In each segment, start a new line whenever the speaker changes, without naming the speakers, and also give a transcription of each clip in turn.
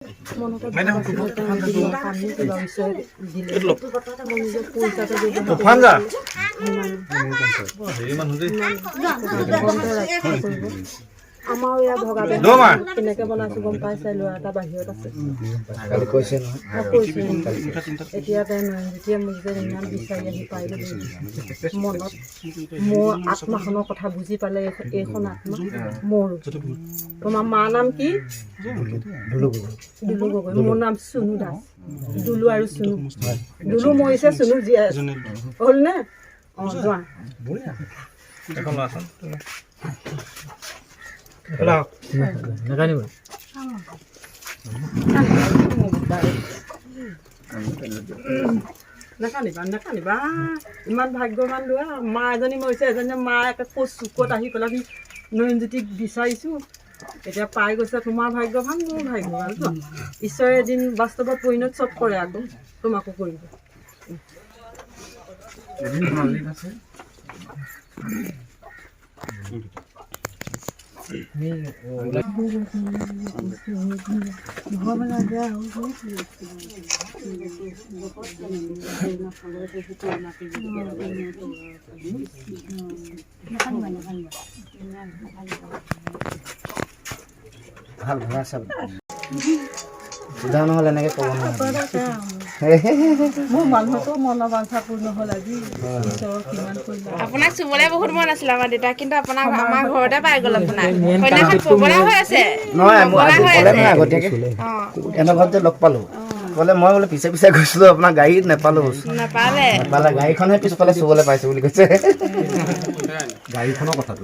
মনতে ভাৱ আছিলে, তেওঁ এদিন কান্দি কিবা ঈশ্বৰে দিলে। মই নিজৰ পইচাতে ব্যৱহাৰ
তুফান যা।
ইমান
হেৰি মানুহ দেই।
ভগৱন্তে ৰক্ষা কৰিব। আমাৰো ইয়াৰ ভগা
দৌ মাৰ।
কেনেকে বনাইছো গম পাইছে, ল'ৰা এটা বাহিৰত আছে।
কালি কৈছে নহয়।
মই কৈছো, এতিয়া তাই যেতিয়া মোক যে ইমান বিচাৰি আহি পাই গ'লো, মনত মোৰ আত্মাখনৰ কথা বুজি পালে। এইখন আত্মা মোৰ। তোমাৰ মা নাম কি?
দুলু গগৈ।
দুলু গগৈ। মোৰ নাম চুনু দাস। দুলু আৰু চুনু। দুলু মৰিছে, চুনু জীয়াই আছে। হ'ল নে? অঁ, যোৱা।
এখন লোৱাচোন। এইফালে আহক।
নাকান্দিব।
নাকান্দিবা, নাকান্দিবা। ইমান ভাগ্যৱান ল'ৰা। মা এজনী মৰিছে, এজনী মা একে ক'ত চুকত আহি পেলাই আমি নয়নজ্যোতিক বিচাৰিছোঁ, এতিয়া পাই গৈছে। তোমাৰ ভাগ্য ভাল, মোৰ ভাগ্য ভাল। যোৱা, ঈশ্বৰে এদিন বাস্তৱত পৰিণত চব কৰে, আকৌ তোমাকো কৰিব।
ভাল ভাল আছে। সোধা নহ'লে এনেকৈ ক'ব নোৱাৰে।
মোৰ মানুহতো মনৰ বাঞ্ছা পূৰ্ণ হ'ল আজি। ঈশ্বৰৰ কিমান কৰিলে।
আপোনাক চুবলৈ বহুত মন আছিলে আমাৰ দেউতা, কিন্তু আপোনাক আমাৰ ঘৰতে পাই গ'ল। আপোনাক সৈন্যখন পগলা হৈ আছে।
নহয়, মোৰ
পগলা হৈ
ক'লে
আছে।
নহয় আগতীয়াকৈ এনে ঘৰত যে লগ পালোঁ, ক'লে মই বোলে পিছে পিছে গৈছিলোঁ, আপোনাৰ গাড়ীত নেপালোঁ।
নাপালে।
নাপালে, গাড়ীখনহে পিছফালে চুবলৈ পাইছোঁ বুলি কৈছে।
গাড়ীখনৰ কথাটো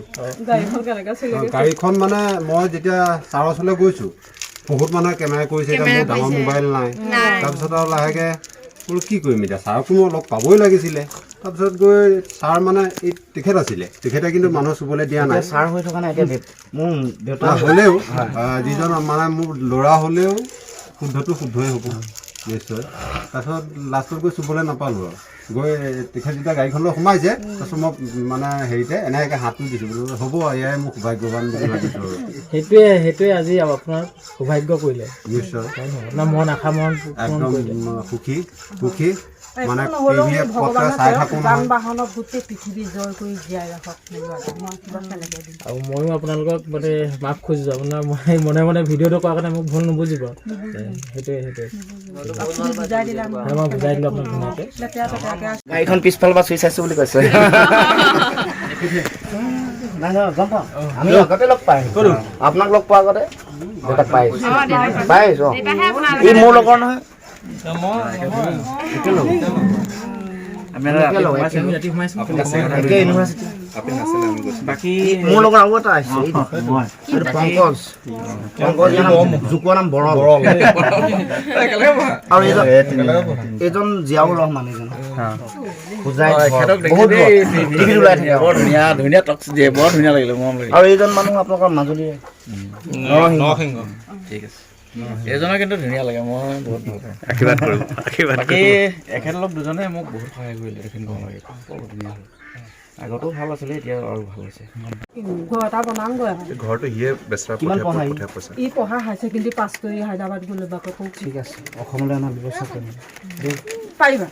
গাড়ীখন কেনেকৈ চলি গৈছে?
গাড়ীখন মানে মই যেতিয়া ছাৰৰ ওচৰলৈ গৈছোঁ, বহুত মানুহে কেমেৰা কৰিছে। এতিয়া মোৰ ডাঙৰ মোবাইল নাই।
নাই।
তাৰপিছত আৰু লাহেকৈ বোলো কি কৰিম এতিয়া, ছাৰকো মই লগ পাবই লাগিছিলে। তাৰপিছত গৈ ছাৰ মানে এই তেখেত আছিলে, তেখেতে কিন্তু মানুহ চুবলৈ দিয়া নাই।
এতিয়া ছাৰ হৈ থকা নাই, এতিয়া মোৰ দেউতা
হ'লেও যিজন মানে মোৰ ল'ৰা হ'লেও শুদ্ধটো শুদ্ধই হ'ব নিশ্চয়। তাৰপিছত লাষ্টত গৈ চুবলৈ নাপালোঁ আৰু গৈ তেখেত যেতিয়া গাড়ীখনলৈ সোমাইছে, তাৰপিছত মই মানে হেৰিতে এনেকৈ হাতটো দিছোঁ, বোলো হ'ব, এয়াই মোৰ সৌভাগ্যৱান বুলি ভাবিছোঁ আৰু।
সেইটোৱে আজি আপোনাৰ সৌভাগ্য কৰিলে।
নিশ্চয়।
হয় নহয়? আপোনাৰ মন আশা মন পূৰণ
একদম
কৰিলে।
সুখী সুখী মানে
একো নহ'লেও
টিভিয়ে পত্ৰই
ভগৱানে
চাই
তেওঁক
থাকোঁ
যান
নহয়।
বাহনত গোটেই পৃথিৱী জয় কৰি জীয়াই ৰাখক মোৰ ল'ৰাটো। মই কিবা কেনেকৈ দিম।
আৰু ময়ো আপোনালোকক মানে মাফ খুজিছোঁ, আপোনাৰ মই মনে মনে ভিডিঅ'টো কৰাৰ কাৰণে মোক ভুল নুবুজিব। সেইটোৱে।
আপুনি বুজাই দিলে আমাক।
মই বুজাই দিলোঁ আপোনাক ধুনীয়াকৈ।
লেতেৰা পেতেৰাকৈ
গাড়ীখন পিছফালৰ পৰা চুই চাইছোঁ বুলি কৈছে। নাই নহয়, গম পাওঁ, আমি আগতে লগ পাই আহিছোঁ। আপোনাক লগ পোৱাৰ আগতে দেউতাক পাই আহিছোঁ।
অঁ, দেউতা।
পাই আহিছোঁ, অঁ।
দেউতাহে আপোনাৰ
ই মোৰ লগৰ নহয়।
আমি ৰাতি সোমাইছোঁ।
আমি ৰাতি সোমাইছোঁ।
একে ইউনিভাৰ্চিটি।
বাকী
মোৰ লগৰ আৰু এটা আহিছে, এইটো এইটো পংকজ। পংকজ, ইয়াৰ নাম জোকোৱা নাম বৰল। আৰু এইজন জিয়াউৰ ৰহমান, এইজন হোজাই ঘৰ। বহুত দূৰত। টিভিত ওলাই থাকে।
বৰ ধুনীয়া ধুনীয়া টক্স দিয়ে, বৰ ধুনীয়া লাগিলে, মৰম লাগিলে।
আৰু এইজন মানুহ আপোনালোকৰ মাজুলীৰে নৰসিংহ।
নৰসিংহ।
ঠিক আছে, এইজনৰ কিন্তু ধুনীয়া লাগে, মই বহুত ভাল পাওঁ।
আশীৰ্বাদ কৰিব, আশীৰ্বাদ।
বাকী এখেতলোক দুজনে মোক বহুত সহায় কৰিলে, এইখিনি ক'ব লাগে। বৰ ধুনীয়া হ'ল, আগতেও ভাল আছিলে, এতিয়া আৰু ভাল হৈছে।
ঘৰ এটা বনামগৈ আৰু।
ঘৰটো সিয়ে বেচেৰা
কিমান
পঠিয়াই
পঢ়া ই?
পঠিয়াই পইচা।
ই পঢ়া হায়াৰ ছেকেণ্ডেৰী পাছ কৰি হায়দৰাবাদ গ'ল বাপেকো।
ঠিক আছে, অসমলৈ অনাৰ ব্যৱস্থা কৰিম দেই।
পাৰিবা।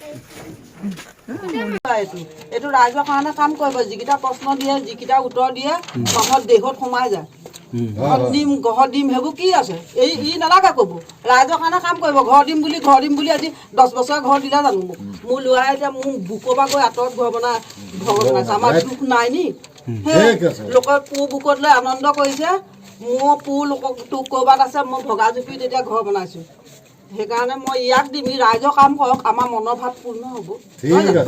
এইটো ৰাইজৰ কাৰণে কাম কৰিব। যিকেইটা প্ৰশ্ন দিয়ে, যিকেইটা উত্তৰ দিয়ে, মানুহৰ দেহত সোমাই যায়। ঘৰত দিম, ঘৰত দিম, সেইবোৰ কি আছে? এই ই নালাগে ক'ব। ৰাইজৰ কাৰণে কাম কৰিব। ঘৰ দিম বুলি, ঘৰ দিম বুলি আজি 10 বছৰ ঘৰ দিলে জানো মোক? মোৰ ল'ৰাই এতিয়া মোৰ বুকৰ পৰা গৈ আঁতৰত ঘৰ বনাই, ঘৰ বনাইছে। আমাৰ দুখ নাই নি? সেই লোকৰ পু বুকত লৈ আনন্দ কৰিছে। মোৰ পু লোকক তোক ক'ৰবাত আছে, মই ভগা জুপিত এতিয়া ঘৰ বনাইছোঁ। সেইকাৰণে মই ইয়াক দিম। ই ৰাইজৰ কাম কৰক, আমাৰ মনৰ ভাৱ পূৰ্ণ হ'ব, নহয় জানো?